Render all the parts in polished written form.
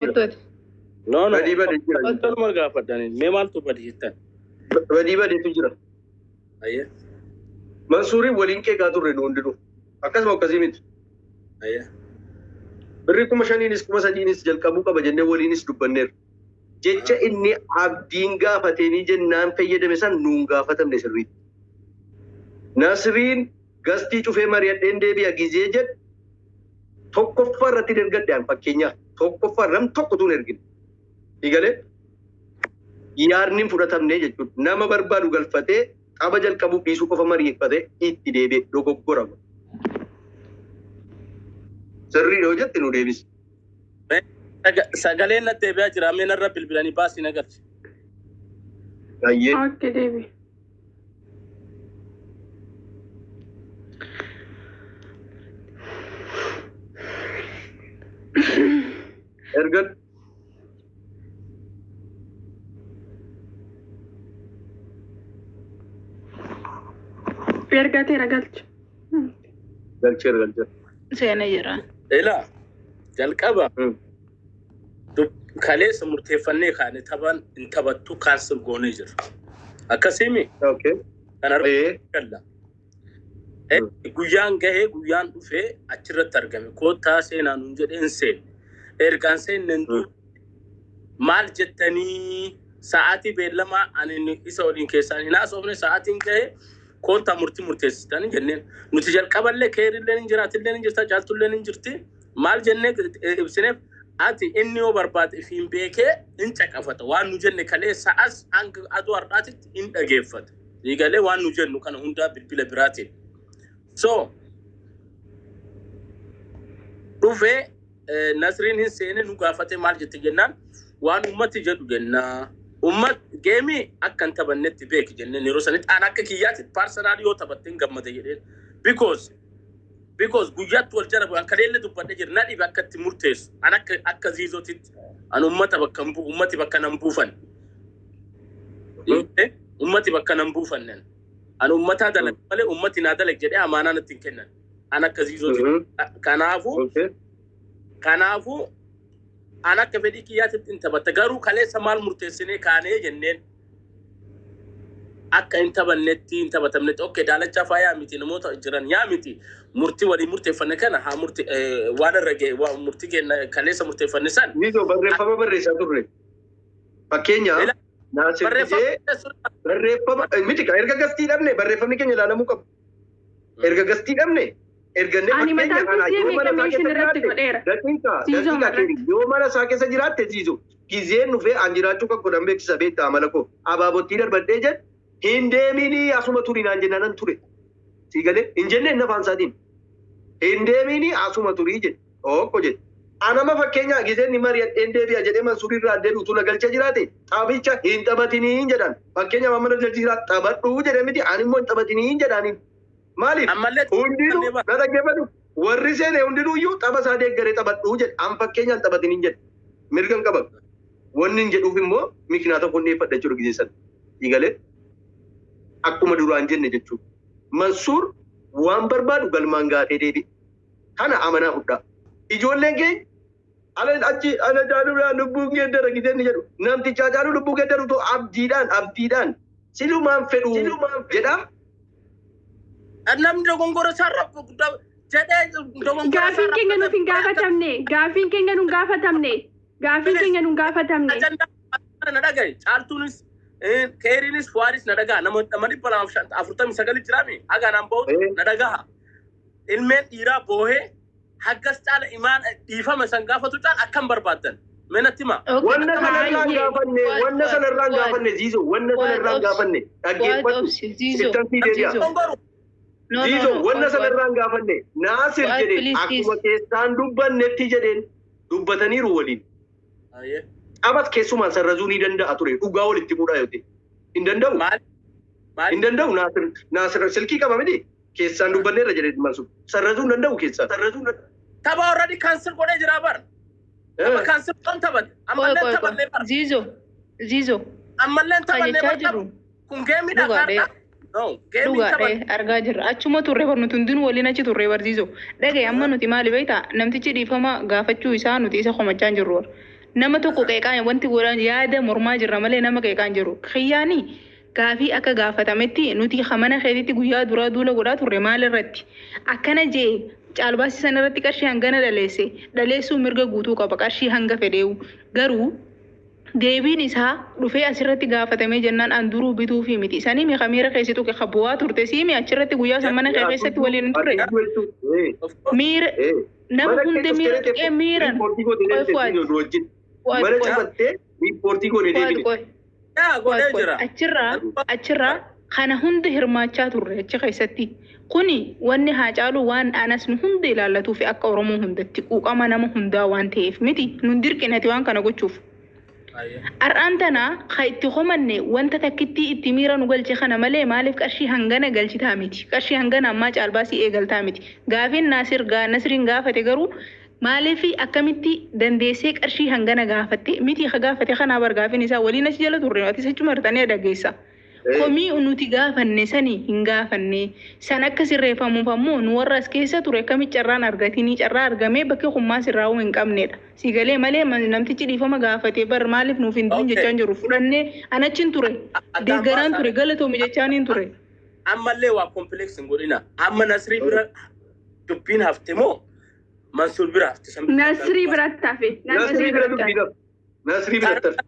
Kottooti. No, no. Badii badee jira. Wantoota gaafadhaniin mee maaltu badi jettan? Badii badeetu jira. Ayyee. Mansuuriin waliin qeeqaa turre nu hundinuu. Akkasuma akkasii miti. Ayyee. Birrii 5,000nis 3,000nis jalqabuu qaba jennee waliinis dubbanneerra. Jecha inni abdiin gaafateenii jennaan fayyadame san nuun gaafatamne sirriitti. Nasriin gastii cufee mari'adheen deebi'a gizee jedhu tokkoffaa irratti ergadhe an fakkeenyaaf tokkoffaa nam tokkotu hin ergine. Igalee yaadni hin fudhatamne jechuudha. Nama barbaadu galfatee tapha jalqabuu dhiisuu qofa mari'effatee itti deebi'e dogoggorama. Sirrii yoo jette nu deebisi. Sagaleen natti deebi'aa jira. Mee narra bilbilanii baasii na galchi. Baay'ee. Okay, deebi. Erga Ergateera galcha. galcheera galcheera. Seenee jira. Ilaa jalqaba kaleessa murteeffannee kaane taphaan hin taphattu cancel goonee jira. Akkasiimi Okay. kan argalla. Guyyaan gahee guyyaan dhufee achirratti argame. Koottaa seenaa nuun jedhee hin seenne. Ergaan seenneen duuba maal jettanii sa'aatii beellamaa ani isa waliin keessaan hin haasofne sa'aatiin gahee koottaa murtii murteessitanii jenneen. Nuti jalqaballee keerillee hin jiraatillee hin jirta caaltullee hin jirti. Maal jennee ibsineef ati inni yoo barbaade ifiin beekee hin caqafata. Waan nu jenne kaleessa as hanga aduu har'aatitti hin dhageeffata. Dhiigalee waan nu jennu kana hundaa bilbila biraatiin. So dhufee Nasriin hin seene nu gaafate maal jette jennaan waan ummati jedhu jennaa. Ummat geemii akka hin taphannetti beeki jenneen yeroo sanitti aan akka kiyyaatti personally yoo taphatte hin gammade jedheen. Because guyyaatti wal jala bu'an kaleellee dubbadhe jira na dhibe akka itti murteessu an akka akka ziizootitti an ummata bakka hin bu'u ummati bakka nan buufan. Ummati bakka nan buufannen. An ummataa dalag malee ummati naa dalag jedhee amaanaa natti hin kennan. An akka ziizootitti. Kanaafuu kanaafuu an akka fedhii kiyyaatitti hin taphatta. Garuu kaleessa maal murteessinee kaanee jenneen akka hin taphannetti hin taphatamnetti okay daalachaa faa yaa miti namoota jiran yaa miti murtii walii murteeffanne kana haa murti waan irra ga'e waan murtii kenna kaleessa murteeffanne san. Ziizoo barreeffama barreessaa turre. Fakkeenyaaf Naasir Barreeffama barreeffama miti erga gastii dhabne barreeffamni keenya ilaalamuu qaba. Erga gastii dhabne erga Ani mataan koo si'a meeqa meeshin irratti godheera. Daqiiqa Ziizoo daqiiqa irratti. keenya yoo mana isaa keessa jiraatte ziizoo gizeen dhufee an jiraachuu kan godhan beeksisa beektaa amala koo abaabottii darbadhee jedhe hin deeminii asuma turii naan jennaan nan ture. Sii galee hin jenneen nafaan isaatiin. Hin deeminii asuma turii jedhe okko jedhe. Anama fakkeenyaa gizeen ni mari'adheen deebi'a jedhee Mansuur irraa deebi'u utuu na galchee jiraate taphicha hin taphatiniin jedhan. Fakkeenyaaf amma na galchee jiraate taphadhuu jedhe miti ani immoo hin taphatiniin jedhaniin. Maaliif? Ammallee Hundinuu na dhaggeeffatu. Warri seene hundinuu iyyuu tapha isaa deeggaree taphadhuu jedhe. An fakkeenyaan taphatiniin jedhe. Mirga hin qaban. Wanni hin jedhuuf immoo mikinaa tokko hin dhiyeeffadha jechuudha gizee sana. Dhiigalee akkuma duraan jenne jechuudha. Mansuur waan barbaadu galmaan gaatee deebi'e. Kana amanaa fudhaa. Ijoolleen keenya ala achi ana caaluudhaan lubbuun geeddara gizee inni jedhu. Namticha caaluu lubbuu geeddaru too abdiidhaan abdiidhaan silumaan fedhu jedhaa. Namni dogongora isaarra guddaa jedhee dogongora Gaafiin keenya nuuf hin gaafatamne. Gaafiin keenya nuun gaafatamne. Gaafiin keenya nuun gaafatamne. Ajandaa na dhagaye caaltuunis keeriinis fuwaaris na dhagaha nama 249 jiraami haga naan bahu na dhagaha. Ilmeen dhiiraa boohee haggas caala imaan dhiifama san gaafatu caala akkam barbaaddan mee natti himaa. Wanna sanarraan gaafanne, wanna sanarraan gaafanne Ziizoo, wanna sanarraan gaafanne dhaggeeffadhu. Sittan sii deebi'a. Dogongoruu Ziizoo, wanna sanarraan gaafanne Naasir jedhe akkuma keessaan dubbannetti jedheen dubbataniiru waliin. Taphas keessumaan sarrazuu ni danda'a ture dhugaa walitti fuudhaa yoo ta'e. Hin danda'u. Maal? Maal? Hin danda'u Naasir Naasir silkii qaba miti. Keessaan dubbanneerra jedhee Mansuur. Sarrazuu hin danda'u keessaan. Sarrazuu hin danda'u. Tapha already cancel godhee jira bar. Tapha cancel godhan taphate. Ammallee taphanne bar. Ziizoo. Ziizoo. Ammallee Kan taphanne jechaa bar. jirru. Kun geemiidha Dhugaadhee. kaartaa. No, geemii Dhugaadhee taphanne. argaa jirra. Achuma turre bar nuti hundinuu waliin achi turre bar Ziizoo. Dhagaye amma nuti maali beektaa namtichi dhiifama gaafachuu isaa nuti isa komachaa hin jirru. Nama tokko qeeqaan wanti godhan yaada mormaa jirra malee nama qeeqaan jiru. Xiyyaani gaafii akka gaafatametti nuti mana keetitti guyyaa duraa duula godhaa turre maal irratti? Akkana jee caalbaasii sana irratti qarshii hangana dhaleesse dhaleessuu mirga guutuu qaba qarshii hanga fedheewu. Garuu deebiin isaa dhufee asirratti gaafatamee jennaan an duruu bituu fi miti. Isanii mi miira keessi tuqe bu'aa turte siimi achirratti guyyaa san mana kee keessatti waliin hin turre. Miira nama hunda miira tuqee miiran. Mana cufattee riippoortii goone deebine. Achirraa achirraa kana hunda hirmaachaa turre achi keessatti. Kuni wanni haa caalu waan anas nu hunda ilaallatuu fi akka Oromoo hundatti quuqama nama hundaa waan ta'eef miti nun dirqinati waan kana gochuuf. Har'aan tana ka itti homanne wanta takkitti itti miira nu galche kana malee maaliif qarshii hangana galchitaa miti. Qarshii hangana ammaa caalbaasii eegaltaa miti. Gaafiin Naasir Nasriin gaafate garuu maaliif akkamitti dandeessee qarshii hangana gaafatte miti ka gaafate kanaa bar gaafiin isaa waliin achi jala turre atis achuma hirtanii dhageessa. Komii nuti gaafanne sani hin gaafanne san akka sirreeffamuuf ammoo nu warra as keessa ture akkamitti carraan argatinii carraa argamee bakki kummaa sirraa'uu hin qabnedha. Si galee malee namtichi dhiifama gaafatee bar maaliif nuuf hin duun jechaan jiru fudhannee anachin ture deeggaraan ture galatoomi jechaan hin ture. Ammallee waa kompleeks hin godhina. Amma Nasrii bira dubbiin hafte moo Mansuur bira hafte? Nasrii biratti hafe. Nasrii bira dubbiin hafte. Nasrii biratti hafe.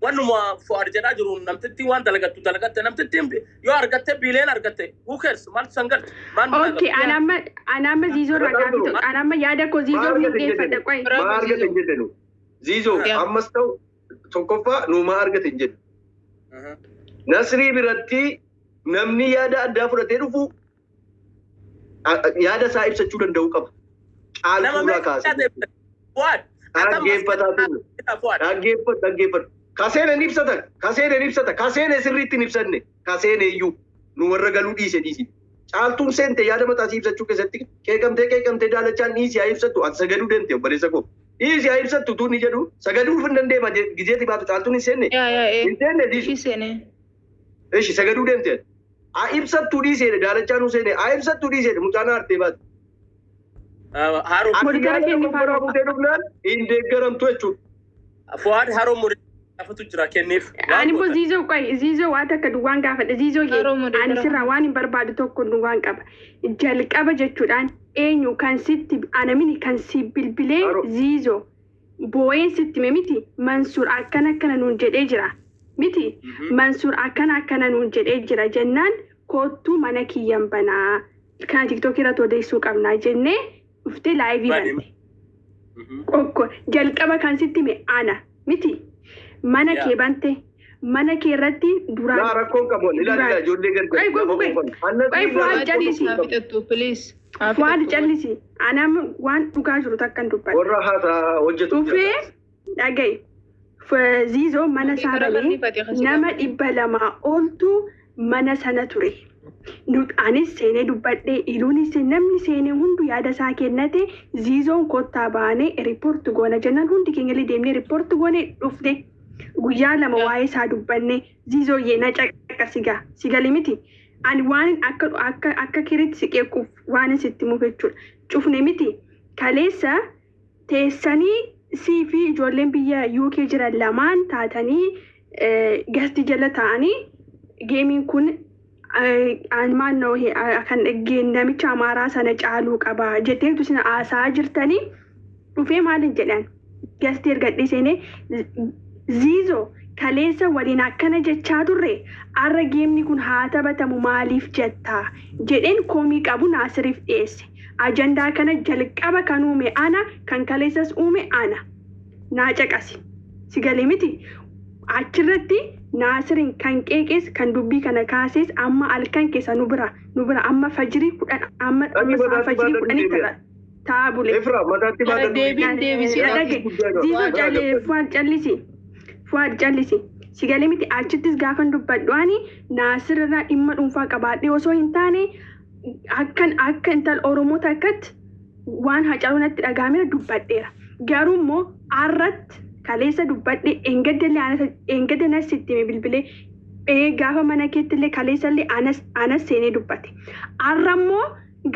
Wannuma Fu'aad jedhaa jiru namtitti waan dalagattu dalagatte namtitti yoo argatte biileen argatte who cares maaltu san galte maal Okay, anamma Ziizoo irraa gaaffii tokko anamma yaada koo Ziizoo hundeeffadha qoy. Maa argate hin jedhenu. Ziizoo ammas ta'u tokkoffaa nu maa argate hin jedhu. Nasrii biratti namni yaada addaa fudhatee dhufu yaada isaa ibsachuu danda'uu qaba. Caaltuurraa kaasee. Dhaggeeffataa turre. Dhaggeeffatu dhaggeeffatu. Kaseene ni ibsatan, kaseene ni ibsata, kaseene sirriitti hin ibsanne, kaseene iyyuu nu warra galuu dhiise dhiisi. Caaltuun seente yaada mataa isii ibsachuu keessatti qeeqamtee qeeqamtee daalachaan dhiisi haa ibsattu, ati sagaduu deemte obboleessa koo. Dhiisi haa ibsattu tuun ni jedhu sagaduuf hin dandeema gizeeti baatu caaltuun hin seenne. Hin seenne dhiisu. Ishi sagaduu deemte. Haa ibsattu dhiisee daalachaan nu seene haa ibsattu dhiisee mucaan aartee baatu. Haroo buutee dhufnaan hin deeggaramtu jechuudha. Fu'aad haroo gaafatu jira kenneef. Ani immoo Ziizoo qoy Ziizoo waan takka duwwaan gaafadha. Ziizoo ani sirraa waan hin barbaadu tokko duwwaan qaba. Jalqaba jechuudhaan eenyu kan sitti anamini kan si bilbilee Ziizoo boo'een sitti hime miti Mansuur akkana akkana nuun jedhee jira. Miti Mansuur akkana akkana nuun jedhee jira jennaan koottuu mana kiyyan banaa kana tiktookii irratti odeessuu qabnaa jennee dhuftee laayivii bante. Qokko jalqaba kan sitti hime ana miti. Mana kee bante mana kee irratti duraan. Laa rakkoon qabu ilaali ilaali ijoollee gargar. Fu'aad callisi. Fu'aad callisi. Anam waan dhugaa jiru takka hin dubbadhu. Warra haasaa hojjetu. Dhufee dhagaye. Ziizoo mana isaa banee nama 200 oltu mana sana ture. Anis seenee dubbadhee iluunis namni seenee hundu yaada isaa kennate Ziizoon kottaa baanee riippoorti goona jennaan hundi keenya illee deemnee riippoorti goone dhufne. Guyyaa lama waa'ee isaa dubbanne Ziizoo na caqqa sigaa sigalee miti. Ani waan akka akka akka kiritti si qeequuf waan sitti himuuf jechuudha. Cufne miti kaleessa teessanii sii fi ijoolleen biyya UK jiran lamaan taatanii gasti jala ta'anii geemiin kun maannoo kan namicha Amaaraa sana caaluu qaba jetteetu isin haasa'aa jirtanii dhufee maalin jedhan gasti ergadhee seenee Ziizoo kaleessa waliin akkana jechaa turre arra geemni kun haa taphatamu maaliif jettaa jedheen komii qabu Naasiriif dhiyeesse. Ajandaa kana jalqaba kan uume ana kan kaleessas uume ana. Naa caqasi. Si galee miti. Achirratti Naasiriin kan qeeqes kan dubbii kana kaases amma halkan keessa nu bira amma fajirii 10 amma fajirii 10 taa'aa bule. Deebiin deebisii. Ziizoo calee Fu'aad callisi. Fu'aad callisi. Si galee miti achittis gaafan dubbadhu ani Naasirraa dhimma dhuunfaa qabaadhee osoo hin taane akkan akka intal Oromoo takkatti waan Hacaaluu natti dhaga'ameera dubbadheera. Garuu immoo har'atti kaleessa dubbadhe eengadde nas sitti hime bilbilee gaafa mana keetti illee kaleessa illee anas seenee dubbate. Har'a immoo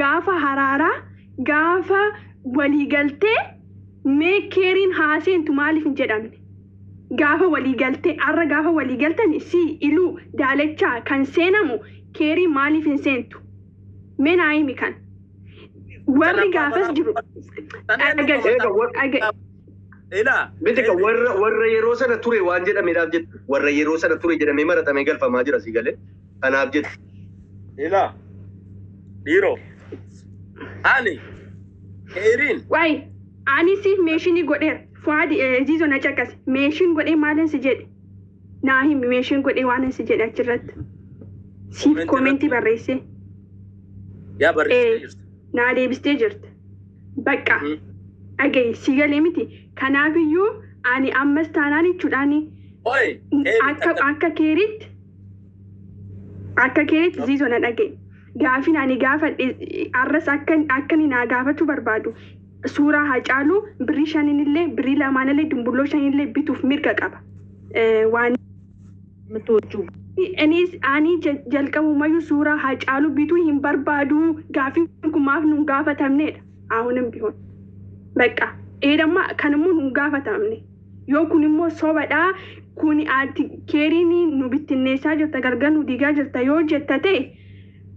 gaafa haraaraa gaafa waliigaltee Mee keeriin haaseentu maaliif hin jedhamne? Gaafa walii galtee arra gaafa walii galtan si iluu daalachaa kan seenamu keerii maaliif hin seentu? Mee naa himi kan. Warri gaafas jiru. Dhaga'i. Ilaa. Miti ka warra yeroo sana ture waan jedhameedhaaf jettu. Warra yeroo sana ture jedhamee maratamee galfamaa jira si galee. Kanaaf jettu. Ilaa. Dhiiroo. Ani. Keeriin. Wayi ani siif meeshinii godheera. Fuwaadi Ziizoo na caqase. Meeshin godhee maalin si jedhe? Naa himi meeshin godhee waan si jedhe achirratti. Siif koomentii barreessee. Yaa barreessitee jirti. Naa deebistee jirta. Bakka. Dhaga'i si galee miti. Kanaafiyyuu ani ammas taanaan jechuudhaan Oi. akka keeritti Ziizoo na dhaga'i. Gaafin ani gaafadhe arras akka inni naa gaafachuu barbaadu. Suuraa Haacaaluu birrii shaninillee birrii lamaanillee dumbulloo shaninillee bituuf mirga qaba. Waan ani jalqabumayyuu suuraa Haacaaluu bituu hin barbaadu gaafiin kun maaf nun gaafatamnedha. Ahunin bihoon. Bakka dheedammaa kanammoo nun gaafatamne. Yoo kun immoo sobadhaa kun ati keeriin nu bittinneessaa jirta gargar nu diigaa jirta yoo jetta ta'e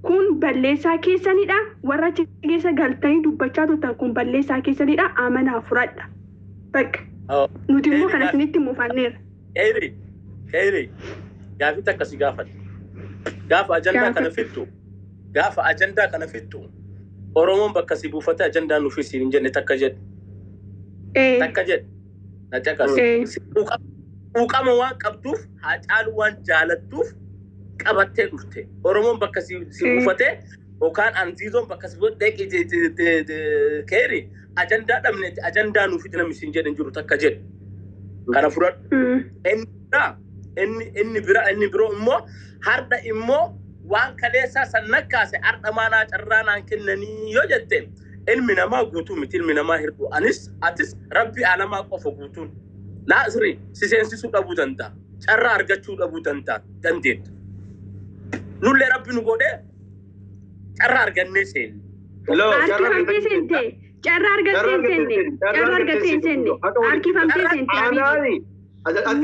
kun balleessaa keessanidha. Warra achi keessa galtanii dubbachaa turtan kun balleessaa keessanidha. Amanaa fudhadha. Bakka nuti immoo kana isinitti mufanneerra. Keeri. Keeri. Gaafii takka si gaafadha. Gaafa ajandaa kana fittu. Gaafa ajandaa kana fittu. Oromoon bakka si buufate ajandaa nuuf siin hin jenne takka jedhe. Takka jedhe. Na caqas. Quuqama waan qabduuf Haacaaluu waan jaalattuuf qabattee dhufte. Oromoon bakka si buufate yookaan anziizoon bakka si buufate keeri ajandaa dhabneeti ajandaa nuuf namni siin jedhe hin jiru takka jedhe. Kana fudhadhu. Inni biraa inni biroo immoo har'a immoo waan kaleessaa san nakkaase har'a maanaa carraa naan kennanii yoo jette ilmi namaa guutuu miti ilmi namaa hir'u anis atis rabbi alamaa qofa guutuun naasri si seensisuu dhabuu danda'a carraa argachuu dhabuu danda'a dandeettu. Nullee rabbi nu godhee carraa argannee seenne. Harkifamtee seente. Carraa argattee hin seenne. Carraa argattee hin seenne. Harkifamtee seente. Anaani.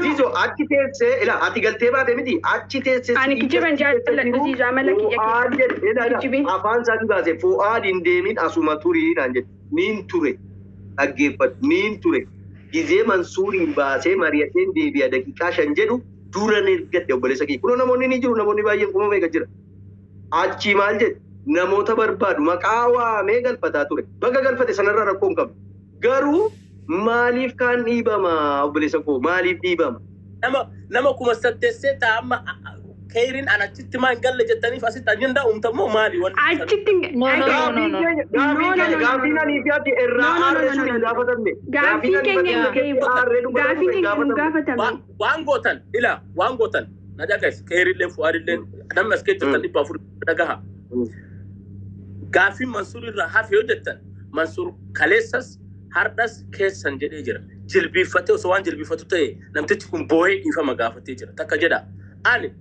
Ziizoo achi teessee ila ati galtee baate miti achi teessee. Ani kijiban jaalladhu Ziizoo amala kiyya keessa. Afaan isaatii baase Fu'aad hin deemin asuma turii naan jedhe. Niin ture dhaggeeffadhu niin ture. Gizee Mansuuriin baasee mari'ateen deebi'a daqiiqaa 5 jedhu duran ergadhe obboleessa kiyya. Kunoo namoonni ni jiru namoonni baay'een kuma meeqa jira. Achi maal jedhe namoota barbaadu maqaa waamee galfataa ture. Baga galfate sanarraa rakkoo hin qabu. Garuu maaliif kaan dhiibama obboleessa koo maaliif dhiibama? Nama 8,000 ta'a amma keeriin an achitti maan galle jettaniif asitti ajandaa uumtamoo maali wanni? Achitti Gaafiin ani fi ati irraa aarree sun hin gaafatamne. Gaafiin keenya hin gaafatamne. Waan gootan ila waan gootan na dhagais keerillee fu'aarillee namni as keessa jirtan 400 dhagaha. Gaafiin Mansuur irraa hafe yoo jettan Mansuur kaleessas hardhas keessan jedhee jira. Jilbiiffatee osoo waan jilbiiffatu ta'e namtichi kun boo'ee dhiifama gaafatee jira. Takka jedha. Ani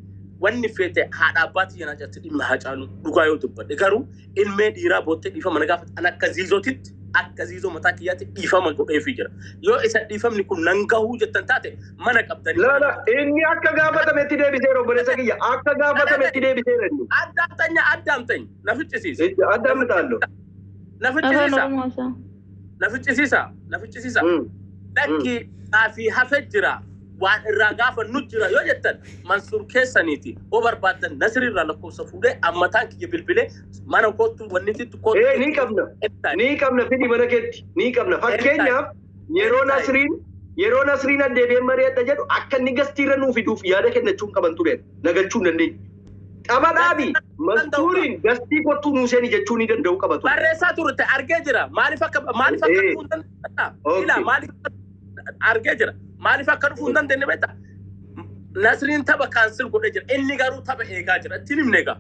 wanni feete haadha abbaatii yana jirti dhimma Haacaaluu dhugaa yoo dubbadhe garuu ilmee dhiiraa boottee dhiifama na gaafate an akka ziizootitti akka ziizoo mataa kiyyaatti dhiifama godheefii jira. Yoo isa dhiifamni kun nan gahuu jettan taate mana qabdanii. Laala inni akka gaafatametti deebiseera obboleessa kiyya akka gaafatametti deebiseera inni. Addaamtanya addaamtanya na ficcisiisa. Addaamtaallo. Na ficcisiisa. Na ficcisiisa. Na ficcisiisa. Lakki xaafii hafe jira. Waan irraa gaafannu jira yoo jettan Mansuur keessaniiti. Yoo barbaaddan Nasiriirraa lakkoofsa fuudhee ammataan kiyya bilbilee mana kootu wanni itti kootu. Ni qabna. Ni qabna fidi mana keetti. Ni qabna. Fakkeenyaaf yeroo Nasriin addeebi'ee mari'adha jedhu akka inni gastiirra nuu fiduuf yaada kennachuu hin qaban ture. Nagalchuu hin dandeenye. Tapha dhaabi Mansuuriin gastii kottuu nuu seeni jechuu ni danda'u qaba ture. Barreessaa turte argee jira. Maaliif akka dhufuu hin dandeenye? Ilaa maaliif argee jira. Maaliif akka dhufuu hin dandeenye beektaa? Nasriin tapha kaansil godhee jira. Inni garuu tapha eegaa jira. Ittiin himne egaa.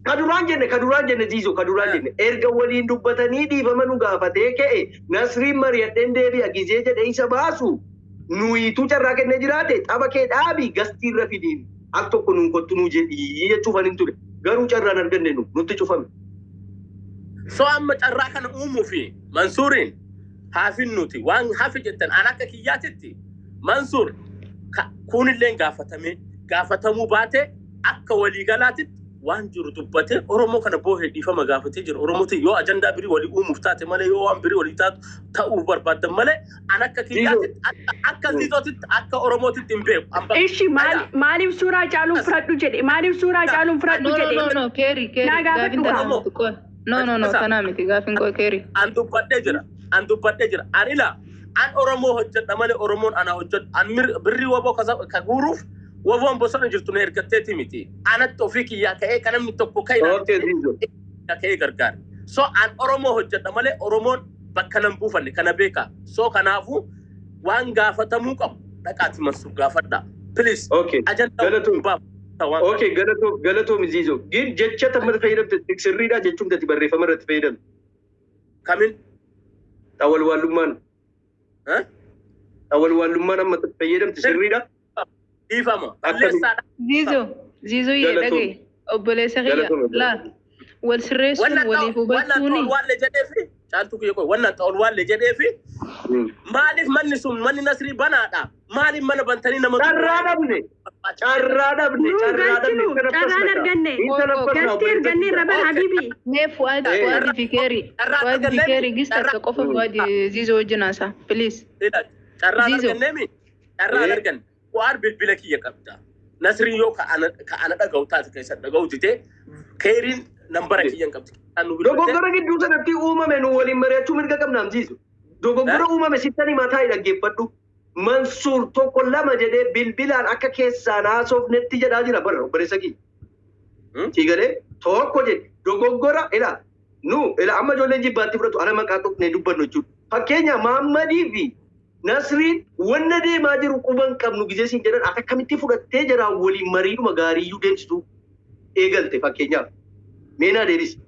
Kaduraan jenne Ziizoo kaduraan jenne erga waliin dubbatanii dhiifama nu gaafatee ka'e Nasriin mari'adheen deebi'a gizee jedhee isa baasu nuyituu carraa kennee jiraate tapha kee dhaabi gastiirra fidiin al tokko nuun kottu nuu jedhii jechuuf hin ture garuu carraan arganne nutti cufame. So amma carraa kana uumuu fi Mansuuriin Haafinnuti waan hafi jettan an akka kiyyaatitti Mansuur kunillee gaafatame gaafatamuu baate akka waliigalaatitti waan jiru dubbatee Oromoo kana boohee dhiifama gaafatee jira. Oromooti yoo ajandaa birii walii uumuuf taate malee yoo waan birii walii taatu ta'uu barbaaddan malee an akka kiyyaatitti akka Ziizootitti akka Oromootitti hin beeku. Ishi maaliif suuraa caaluun fudhadhu jedhe? Maaliif suuraa caaluun fudhadhu No, jedhe? no, no, keeri, keeri. Naa gaafadhu Gaafin gaa. tanaa miti qoy. No, no, no, tanaa miti gaafin qoy keeri. An dubbadhee jira. An dubbadhee jira. An ila an Oromoo hojjedha malee Oromoon ana hojjedhu. An birrii waboo ka guuruuf waboon bosona jirtu na ergatteeti miti. Anatti ofii kiyyaa ka'ee kan namni tokko ka'e Okay, Zizo. ka'ee gargaara. So an Oromoo hojjedha malee Oromoon bakka nan buufanne kana beeka. So kanaafuu waan gaafatamuu qabu dhaqaati Mansuur gaafadha. Please. Okay. Ajandaa Galatoom. baafata waan kana. Okay, galatoom galatoom Zizo. Gin jecha tammata fayyadamte sirriidha jechuun gati barreeffama irratti fayyadamte. Kamin? Awwalwaalummaan. Eh? Awwalwaalummaan amma fayyadamte sirriidha. Dhiifama. Akkami? Balleessaadha. Ziizoo, Ziizoo yee Galatoom. dhagaye. Obboleessa kiyya. Galatoom. Laa, wal sirreessuun Wannan waliif wannan hubachuuni. xawalwaalle jedheefi caaltuu kiyya qoy wannan xawalwaalle jedheefi maaliif manni sun manni Nasrii banaadha maaliif mana bantanii nama Carraa dhabne. Carraa dhabne. Nuu Carraa dhabne. galchinu carraan arganne. Intala Galtee arganne irra bar habibi. Mee Fu'aad, Eh. Fu'aadii fi keeri. Carraa Fu'aadii fi arganneemi. keeri gis takka qofa Fu'aadi Ziizoo wajjin haasaa. Please. Carraan Ziizoo. arganneemi carraan Eh. arganne Fu'aad bilbila kiyya qabda Nasriin yoo ka ana dhaga'u taate keessa dhaga'u dite keeriin nambara kiyya hin qabdi. Kan nu bilbilte Dogoggora gidduu sanatti uumame nu waliin mari'achuu mirga qabna amsiisu. Dogoggora uumame sittanii mataa dhaggeeffadhu. Mansuur tokko lama jedhee bilbilaan akka keessaan haasofnetti jedhaa jira barra obboleessa kiyya. Hmm? Sii galee tokko jedhe dogoggora ila nu ila amma ijoolleen jibbaatti fudhatu ana maqaa tuqnee dubbannu jechuudha. Fakkeenya Maammadii fi Nasriin wanna deemaa jiru quban qabnu gizee siin jedhan ati akkamitti fudhattee jaraan waliin mariidhuma gaariiyyuu deemsitu eegalte fakkeenyaaf. Meenaa deebisi.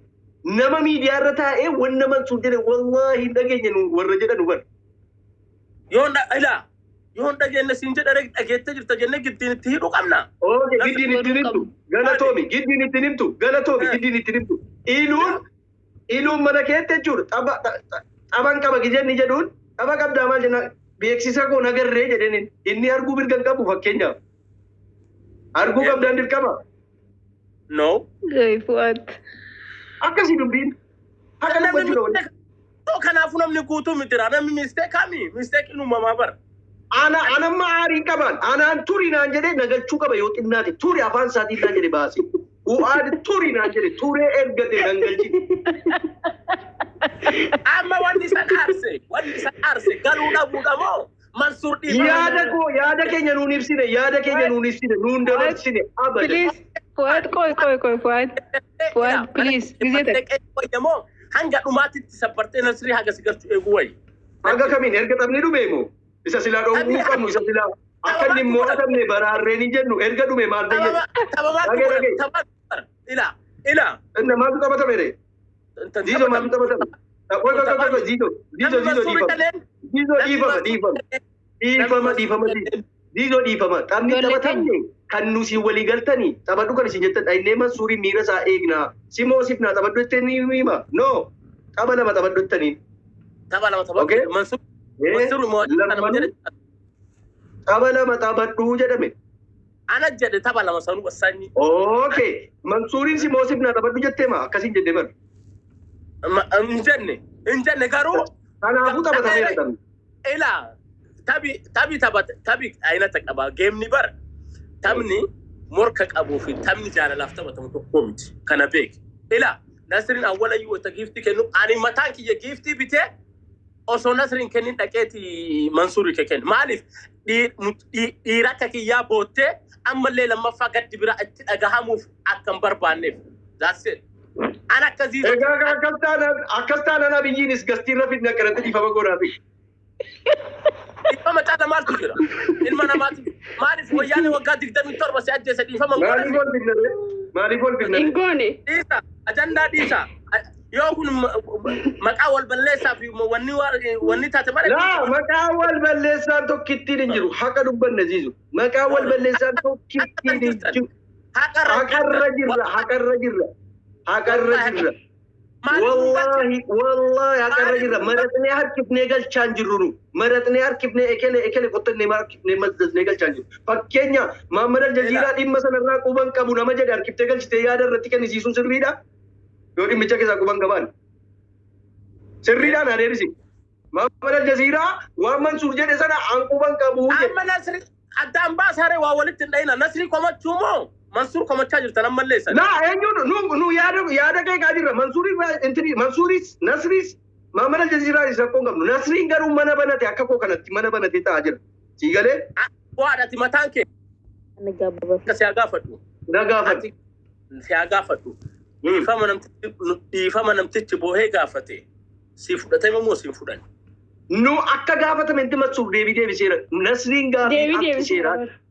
Nama miidiyaa irra taa'ee wanna Mansuur jedhe wallaahi hin dhageenye nu warra jedhan nu bara. Yoo ilaa yoo hin dhageenye siin jedha dhageettee jirta jennee giddiin itti hidhuu qabna. Okay, giddiin ittiin himtu. Galatoomi, giddiin ittiin himtu. Galatoomi, giddiin ittiin himtu. Iluun iluun mana keetti jechuudha. Tapha taphan qaba gizeen jedhuun tapha qabdaa maal jenna beeksisa koo nagarree jedheen inni arguu mirga hin qabu fakkeenyaaf. Arguu qabdaan dirqama. No. Gai Fu'aad. Akkasii dubbiin. Haqa dubbachuudha waliin. Kanaafuu namni guutuu mitira namni mistake kami mistake uumamaa bara. Ana anamma aarii qaban anaan turi naan jedhee nagachuu qaba yoo xinnaate turi afaan isaatiin naan jedhe baase. U'aad turi naan jedhe turee ergate nan galchine. Amma wanni isa aarse wanni isa aarse galuu dhabuudha moo Mansuur dhiifama. Yaada koo yaada keenya nuun ibsine yaada keenya nuun ibsine nuun dabarsine abadan. Please. Fu'aad qoy qoy qoy Fu'aad. Fu'aad please. Gizee takka. Moo hanga dhumaatitti sabbartee Nasrii haga si galchu eeguu wayi. Hanga kamiin erga taphni dhume moo isa silaa dhowwuu qabnu isa silaa akka inni hin mo'atamne baraarreen hin jennu erga dhume maal fayyada? Taphamaa Dhagee dhagee. taphamaa ila ila. Inni maaltu taphatame ree? Ziizoo maaltu taphatame? Qoy qoy qoy qoy Ziizoo Ziizoo Ziizoo dhiifama. Ziizoo dhiifama dhiifama. Dhiifama dhiifama Ziizoo dhiifama. Taphni Ijoollee taphatamne kan nu siin walii galtanii taphadhu kan isin jettan dhaynee Mansuurii miira isaa eegnaa simoo sifnaa taphadhu jettanii hima. No tapha lama taphadhu jettaniin. Tapha lama Okay. tapha Mansuur Mansuur mo'achuu kana jedhe Tapha lama taphadhu jedhame. ana jedhe tapha lama sanuu wasaanyi. Okay. Mansuuriin simoo sifnaa taphadhu jettee maa akkasiin jennee bara. Hin jenne hin jenne garuu Kanaafuu taphatameera taphni. ila tabi tabi taphate tabi aynata qaba geemni bara taphni morka qabuu fi taphni jaalalaaf taphatamu tokko miti kana beeki. Ila Nasriin awwala iyyuu wata giiftii kennu ani mataan kiyya giiftii bitee osoo Nasriin kennin dhaqeeti Mansuurii kee kennu maaliif dhiira akka kiyyaa boottee ammallee lammaffaa gaddi biraa itti dhagahamuuf akka hin barbaanneef. That's it. An akkasii Egaa akkas taanaan Abiyyiinis gastiirra fidne akkanatti dhiifama godhaafi. Dhiifama caala maaltu jira? Ilma namaatiif maaliif wayyaanee waggaa 27 si ajjeese dhiifama hin Maaliif godhate? wal fidne ree? Maaliif wal fidne Hin ree? goone. Dhiisa ajandaa dhiisa. Yoo kun maqaa wal balleessaa fi wanni wanni taate malee. Laa maqaa wal balleessaan tokkittiin hin jiru. Haqa dubbanne Ziizu. Maqaa wal balleessaan tokkittiin hin jiru. Haqarra Haqarra jirra. Haqarra jirra. Haqarra jirra. Wallaahi, wallaahi, haqarra jirra. Maraxnee harkifnee galchaan jirru nu. Maraxnee harkifnee ekele ekele qottannee harkifnee mazzasnee galchaan jirru. Fakkeenya Maammad Aljaziiraa dhimma sanarraa quban qabu nama jedhe harkiftee galchitee yaada irratti kennisiisuun sirriidha. Yoo dhimmicha keessaa quban qabaan. Sirriidhaan adeemsi. Maammad Aljaziiraa waan Mansuur jedhe sana an quban qabu jedhe. Amma Nasri addaan baasaaree waa walitti hin dhayina. Nasrii komachuu moo Mansuur komachaa jirtan ammallee sana? Laa, eenyu nu yaada keekaa jirra. Mansuurii intini Mansuuris, Nasriis, Maammad Aljaziiraanis rakkoo hin qabnu. Nasriin garuu mana banate, akka koo kanatti mana banatee taa'aa jira. Sii galee? Waadha, ati mataan kee akka si haa gaafadhu. Na gaafadhu. Ati si haa gaafadhu. Dhiifama namtichi boohee gaafate si fudhatame moo si hin fudhanne? Nu akka gaafatame inti Mansuur deebii deebiseera. Nasriin gaafii Deebii akka deebiseera. seeraa.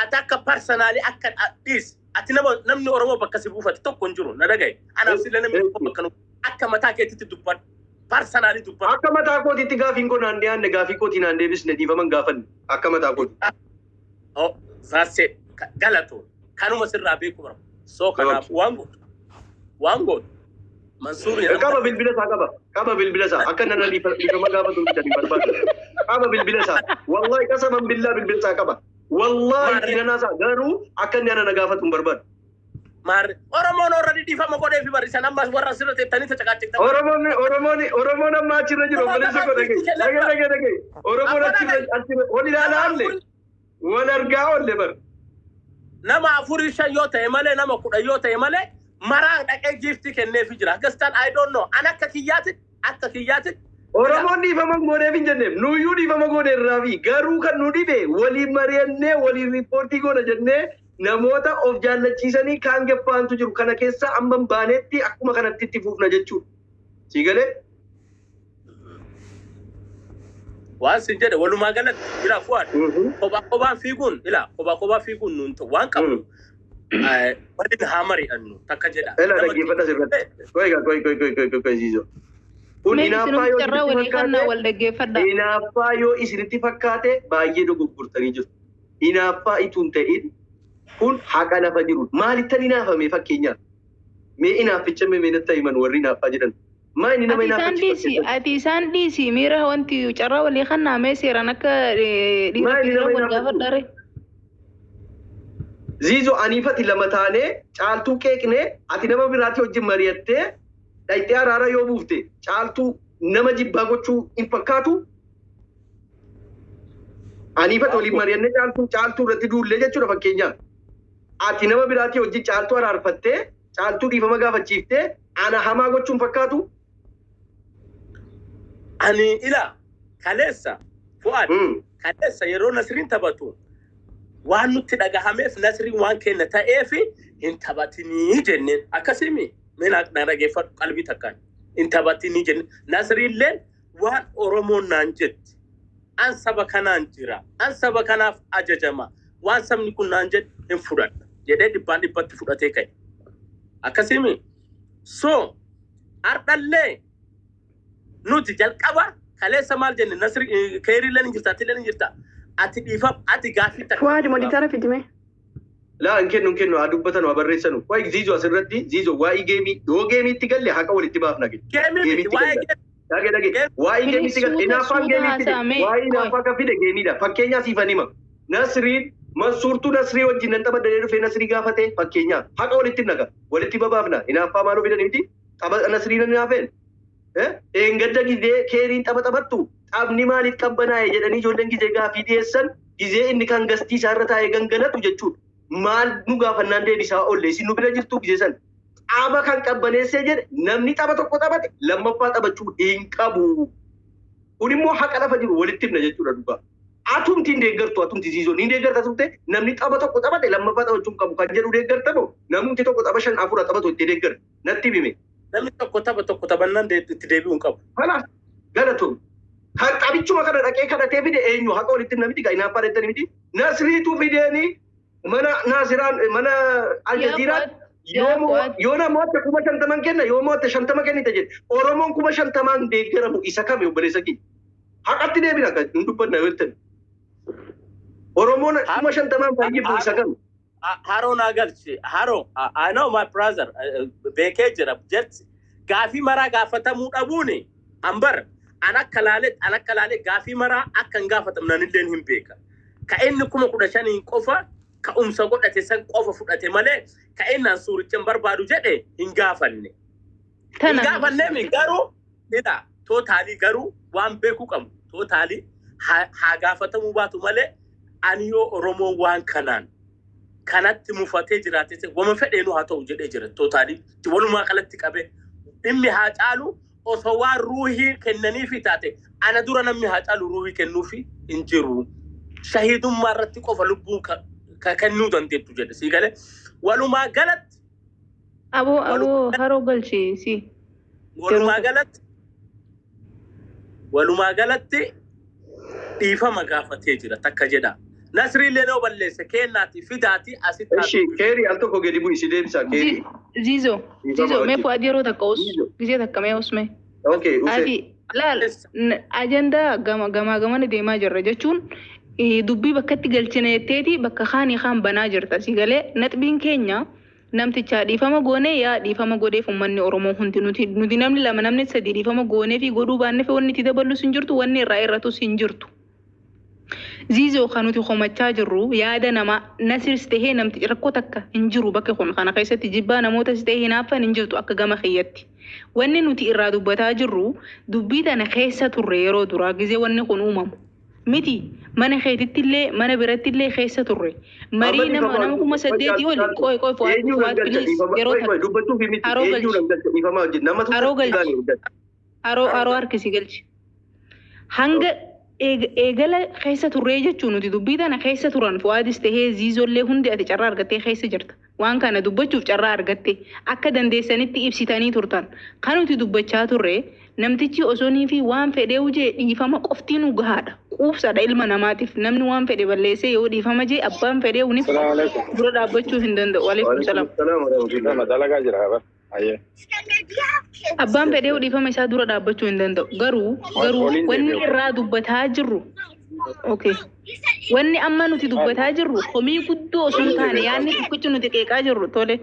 Ati akka personally akka dhiis, ati nama namni Oromoo bakka si buufate tokko hin jiru, na dhagaye. Anaaf sillee namni tokko bakka nu akka mataa keetitti dubbadhu. Personally dubbadhu. Akka mataa kootiitti gaafiin koo naan dhiyaanne, gaafii kootii naan deebisne, dhiifaman gaafanne akka mataa kooti. Oh, that's it. Galatoo. Kanuma sirraa beeku bara. So kanaaf waan gootu Mansuur Qaba, bilbila isaa qaba. Qaba bilbila isaa. Akka nana dhiifama gaafatu bitanii barbaadu. Qaba bilbila isaa. Wallahi, qasaman billaa, bilbila isaa qaba. Wallahi, dinanaa isaa garuu akka inni ana gaafatu hin barbaadu. Maarri Oromoon already dhiifama godhee fi barrisan ammas warra asirra teettanii tacaqaaciftan. Oromoon amma achirra jiru, obboleessa koo, dhagaye. Dhagaye, dhagaye, dhagaye. Oromoon achirra wal ilaalaa oolle. Wal argaa oolle bar. Nama afurii shan yoo ta'e malee, nama 10 yoo ta'e malee, maraan dhaqee giiftii kenneefi jira. Akkas I don't know. An akka kiyyaati. Oromoon dhiifama gooneef hin jenneef, nuyyuu dhiifama gooneerraa fi garuu kan nu dhibe waliin mari'annee waliin riippoortii goona jennee namoota of jaallachiisanii kaan geffaantu jiru. Kana keessa amma hin baanetti akkuma kanatti itti fufna jechuudha. Sii galee? Waan sin jedhe, walumaa galatti jira Fu'aad. Kophaa kophaan fiiguun, ilaa, kophaa kophaa fiiguun nuun ta'u waan qabnu waliin haa mari'annu takka jedha. Ela, dhaggeeffadha sirratti. Koi koi koi koi koi koi koi Zizo. Kun Mee hinaaffaa isinum yoo carraa isinitti walii kannaa fakkaate wal dhaggeeffadha. Hinaaffaa yoo isinitti fakkaate baay'ee dogoggortanii jirtu. Hinaaffaa itoo hin ta'in kun haqa lafa jiru. Maalittan hinaafame fakkeenyaaf? Mee hinaafficha mee natti himan warri hinaaffaa jedhan. Maa inni nama Ati isaan dhiisi, hinaafachiisa? ati isaan dhiisi, miira wanti carraa walii kannaa mee seeraan akka dhiira Maali dhiira nama wal hinaafachiisu? gaafadhaare. Zizo, aniifati lama taanee Caaltuu qeeqnee, ati nama biraatti wajjin mari'attee dhayxee araara yoo buufte, Caaltuu nama jibbaa gochuu hin fakkaatu? Aniifati waliin mari'annee Caaltuu irratti duullee jechuudha fakkeenyaaf. Ati nama biraatti wajjin Caaltuu araarfattee, Caaltuu dhiifama gaafachiiftee, ana hamaa gochuu hin fakkaatu? Ani ila kaleessa, Fu'aad, kaleessa yeroo Nasriin taphatu waan nutti dhagahameef, Nasriin waan kenna ta'eef hin taphatinii jenneen, akkasimi mee na dhaggeeffadhu, qalbii takkaan hin taphatinii jenneen. Nasriilleen waan Oromoon naan jetti, an saba kanaan jira, an saba kanaaf ajajama, waan sabni kun naan jedhe hin fudhadha jedhee dhibbaan dhibbatti fudhatee ka'e, akkasimi. So ardhallee nuti jalqaba kaleessa maal jenne? Nasri keeriilleen hin jirta, atilleen hin jirta, ati dhiifam, ati gaaffii takka Fuwaadi, moderator fidime. Laa, hin kennu, hin kennu, haa dubbatan, haa barreessanu. Waa'ee Ziizoo asirratti, Ziizoo, waa'ee game yoo gameitti galle haqa walitti baafna. Game miti Gameitti waa'ee galla. game. Dhage, dhage. Waa'ee gameitti galle. Suuta Hinaaffaan suuta gameitti fide. haasa'ame. Waa'ee hinaaffaa kan fide gameiidha. Fakkeenyaa siifan hima. Nasriin Mansuurtuu Nasrii wajjin nan taphadhee dhufee Nasrii gaafate fakkeenyaaf. Haqa walitti naqa. Walitti babaafna. Hinaaffaa maaloo fidan miti? Tapha Nasrii nan hinaafeen. Eengadda gizee keeriin tapha taphattu taphni maaliif qabbanaa'e jedhanii ijoolleen gizee gaafii dhiyeessan, gizee inni kan gastii isaarra taa'ee gangalatu jechuudha. Maal nu gaafannaan deebisaa oolle, isin nu bira jirtu gizee san. Qaama kan qabbaneessee jedhe, namni tapha tokko taphate lammaffaa taphachuu hin qabu. Kun immoo haqa lafa jiru walitti himna jechuudha dhugaa. Atumti hin deeggartu, atumti Ziizoon hin deeggarta turte, namni tapha tokko taphate lammaffaa taphachuu hin qabu kan jedhu deeggarta moo namni tokko tapha shan afur taphatu itti deeggarta? Natti hime. Namni tokko tapha tokko taphannaan itti deebi'uu hin qabu. Kanaaf galatoom. Kan taphichuma kana dhaqee kadhatee fide eenyu? Haqa walitti himna miti gaa, hinaaffaa jettanii miti. Nasriitu fideeni mana Naasiraan mana Aljaziiraan yoo namoota 50,000 kenna, yoo mo'atte 50 kennite jedhe. Oromoon 50,000 deeggaramu isa kami, obboleessa kiyya? Haqatti deebina kan hin dubbanna yoo jettan. Oromoon 50,000 fayyifu isa kami? Haroo naa galchi. Haroo, I know my brother, beekee jira. Jechi Gaafii maraa gaafatamuu dhabuuni ambar an akka laalee an akka laalee gaafii maraa akka hin gaafatamnanillee hin beeka. Ka inni 15,000 qofa ka'umsa godhate san qofa fudhate malee ka inni an suuricha hin barbaadu jedhe hin gaafanne. Hin Tana. gaafanneemi garuu ila totally garuu waan beekuu qabnu totally haa gaafatamuu baatu malee ani yoo Oromoo waan kanaan kanatti mufatee jiraate wama fedheenu haa ta'u jedhee jira totally walumaa galatti qabee dhimmi haa caalu osoo waan ruuhii kennaniifi taate ana dura namni haa caalu ruuhii kennuufi hin jiru. Shahiidummaa irratti qofa lubbuu kennuu dandeettu jedhe sii galee walumaa galatti. Aboo aboo haroo galchi si. Walumaa galatti walumaa galatti dhiifama gaafatee jira takka jedha. Nasriillee noo balleesse kennaati fidaati asitti. Eshi keeri al tokko gadi bu'i si deebisa keeri. Zizo Zizo mee Fuad yeroo takka os gisee takka mee os mee. Okay, use. Ati laal ajandaa gama gamaa gamana deemaa jirra jechuun dubbii bakkatti galchine jetteeti bakka kaanii kaan banaa jirta si galee naxbiin keenya namtichaa dhiifama goonee yaa dhiifama godheef uummanni Oromoo hundi nuti nuti namni lama namni sadi dhiifama goonee fi godhuu baannee fi wanni itti daballus hin jirtu wanni irraa irratus hin jirtu. Ziizoo kan nuti komachaa jirru yaada nama Nasirs tahee namti rakkoo takka hin jiru bakka kun kana keessatti jibbaa namootas ta'ee hinaaffan hin jirtu akka gama kiyyatti. Wanni nuti irraa dubbataa jirru dubbii tana keessa turre yeroo duraa gizee wanni kun uumamu. Miti mana keetitti illee mana biratti illee keessa turre. Marii nama nama 8,000 oli qoy qoy Fuad Fuad please yeroo takka. Dubbachuuf miti Haroo eenyuun galchi. galcha dhiifama hojii nama Haroo galchi. Haroo haroo harkisi galchi. Hanga eegala keessa turree jechuun nuti dubbii tana keessa turan Fuadis tahee Ziizollee hundi ati carraa argattee keessa jirta. Waan kana dubbachuuf carraa argatte akka dandeessanitti ibsitanii turtan. Kan nuti dubbachaa turre namtichi osoo fi waan fedhee hojii dhiifama qoftii nu gahaadha. Quubsadha ilma namaatiif namni waan fedhe balleessee yoo dhiifama jee abbaan fedhee ni Assalamu alaikum. dura dhaabbachuu hin danda'u. Waalaikum salaam. Salaam warahmatullahi. Nama dalagaa jira bar. Ayyee. Abbaan fedhee dhiifama isaa dura dhaabbachuu hin danda'u. Garuu garuu Waliin wanni deebi'u. irraa dubbataa jirru okay. Wanni amma nuti dubbataa jirru komii guddoo osoo hin taane yaadni tokkichi nuti qeeqaa jirru tole.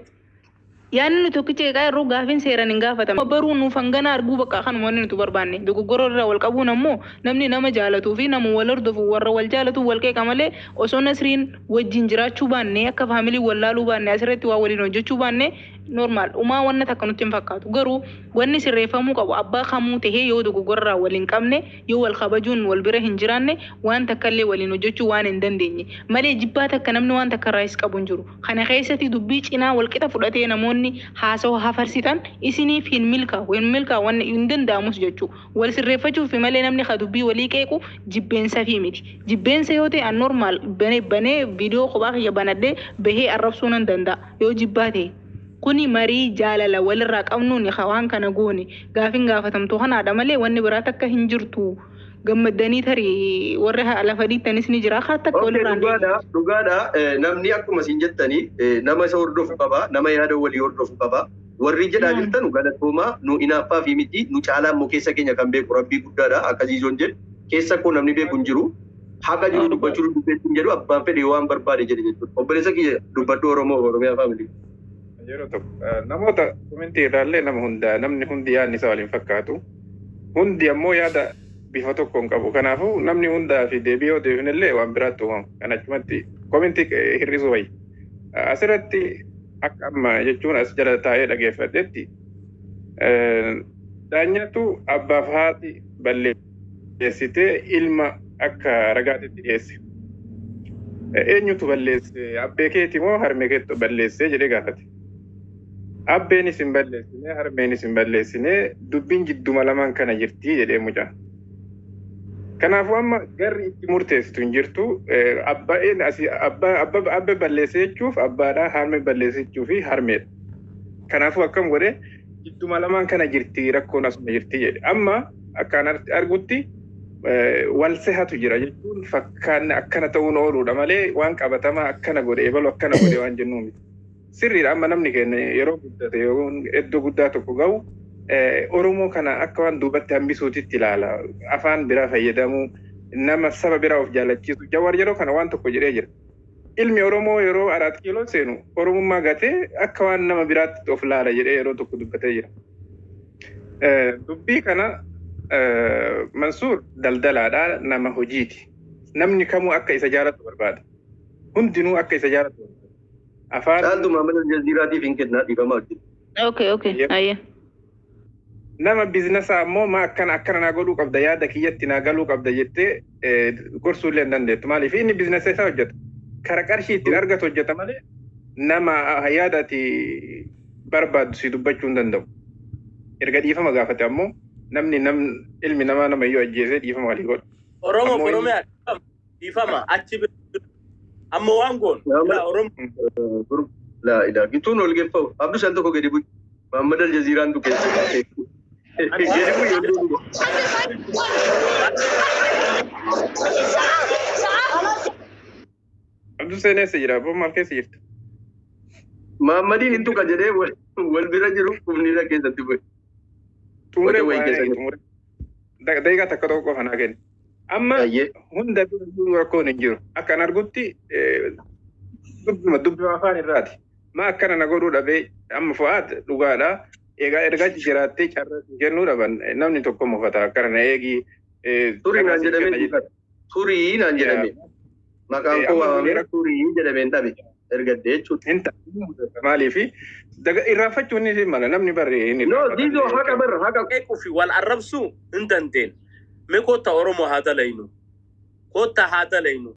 Yaadni nuti tokkichi qeeqaa jirru gaafiin seeraan hin gaafatamu. Baruu nuuf hangana arguu bakka kanuma wanni nuti barbaanne. Dogoggora irraa wal qabuun ammoo namni nama jaalatuu fi nama wal hordofu warra wal jaalatu wal qeeqa malee osoo Nasriin wajjin jiraachuu baanne akka faamilii wal laaluu baanne asirratti waa waliin hojjechuu baanne normaal umaa wanna takka nutti hin fakkaatu. Garuu wanni sirreeffamuu qabu abbaa kamuu tahee yoo dogoggora irraa wal hin qabne yoo wal kabajuun wal bira hin jiraanne waan takka illee waliin hojjechuu waan hin dandeenye malee jibbaa takka namni waan takka irraa qabu hin jiru. Kana keessatti dubbii cinaa wal qixa fudhatee namoonni haasawa hafarsitan isiniif hin milkaa'u hin milkaa'u wanni hin danda'amus jechuu wal sirreeffachuuf malee namni ka dubbii walii qeequ jibbeensa fi miti. Jibbeensa yoo ta'e an normaal banee banee viidiyoo kophaa kiyya banadhee bahee arrabsuu nan danda'a yoo jibbaa ta'e. Kuni marii jaalala walirraa qabnuun waan kana goone gaafiin gaafatamtu kanaadha malee wanni biraa takka hin jirtu. Gammaddanii tarii warri lafa dhiittanis ni jira haa takka Okay, walirraa hin dhugaadha dhugaadha namni akkuma isin jettanii nama isa hordofu qaba nama yaada walii hordofu qaba warri jedhaa jirtan galatoomaa nu inaaffaa fi miti nu caalaa immoo keessa keenya kan beeku rabbii guddaadha akka Ziizoon jedhu keessa koo namni beeku hin jiru haqa jiru dubbachuu dubbeessu hin jedhu abbaan fedhe waan barbaade jedhe jechuudha obboleessa kiyya dubbadhu Oromoo Oromiyaa faamilii. Yeroo tokko namoota komentii irraallee nama hunda namni hundi yaadni isaa waliin fakkaatu. Hundi ammoo yaada bifa tokko hin qabu. Kanaafuu namni hundaa fi deebii yoo deebifnellee waan biraatti uumamu. Kan achumatti komentii hir'isuu wayya. Asirratti akka amma jechuun as jala taa'ee dhageeffadhetti daanyatu abbaaf haati balleessitee ilma akka ragaatitti dhiyeesse. Eenyutu balleesse? Abbee keeti moo harmee keetu balleesse jedhee gaafate. Abbeenis hin balleessine harmeenis hin balleessine dubbiin jidduma lamaan kana jirti jedhee mucaan. Kanaafuu amma garri itti murteessitu hin jirtu abbaan asii abbaa abbe balleesse jechuuf abbaadha harmee balleesse jechuu fi harmeedha. Kanaafuu akkam godhe jidduma lamaan kana jirti rakkoon asuma jirti jedhe. Amma akkaan argutti wal sehatu jira jechuun fakkaan akkana ta'uun ooluudha malee waan qabatamaa akkana godhe ebalu akkana godhe waan jennu miti. Sirriidha amma namni keenya yeroo guddate yeroo iddoo guddaa tokko ga'u Oromoo kana akka waan duubatti hambisuutitti ilaala. Afaan biraa fayyadamuu nama saba biraa of jaalachiisu. Jawaar yeroo kana waan tokko jedhee jira. Ilmi Oromoo yeroo 4 kiiloo seenu Oromummaa gatee akka waan nama biraatti of laala jedhee yeroo tokko dubbatee jira. Dubbii kana Mansuur daldalaadha, nama hojiiti. Namni kamuu akka isa jaalatu barbaada. Hundinuu akka isa jaalatu barbaada. Afaan Caaltu Maamila Aljazeeraatiif hin kennaa, dhiifamaa hojjetu. Okay. Yep. Ayya. Nama biiznasaa ammoo maa akkana akkana naa godhuu qabda, yaada kiyyatti naa galuu qabda jettee gorsuu illee hin dandeettu. Maaliif inni biiznasa isaa hojjeta. Kara qarshii ittiin argatu hojjeta malee nama yaada ati barbaaddu si dubbachuu hin danda'u. Erga dhiifama gaafate ammoo namni nam ilmi namaa nama iyyuu ajjeesee dhiifama walii godha. Oromoo Ammoo inni Oromiyaa dhiifama achi bira amma waan goon Maamila ilaa Oromoo laa ilaa gituun ol geeffamu. Abduu san tokko gadi bu'i. Maamila Aljazeeraan tu keessa. Gadi bu'i ol deebi'u. Abduu seenee eessa jira? Abbaan maal keessa jirta? Maammadiin hin tuqa jedhee wal bira jiru humni keessatti bu'e. Xumuree Wata wayii waa keessa jiru. xumuree. Daqiiqaa takka tokko qofa naa kenni. Amma Ayyee. hunda bira jiru rakkoon hin jiru. Akkan argutti dubbima dubbima afaan irraati. Maa akkana na godhuu dhabee amma Fu'aad dhugaadha. Egaa erga achi jiraattee carraa si kennuu dhaban namni tokko mufata akkana na eegi Turii carraa naan si jedhamee kenna jedhe. dubbata. Turii naan jedhame. Maqaan koo Amma waamamee kun turii jedhameen dhabe. Ergaddee jechuudha. Hin ta'a. Maaliifi irraanfachuun ni mala, namni barree hin No, irraanfata. Ziizoo haqa barra haqa. Qeequu fi wal arrabsuu hin dandeenye. Mee koottaa Oromoo haa dalaynu. Koottaa haa dalaynu.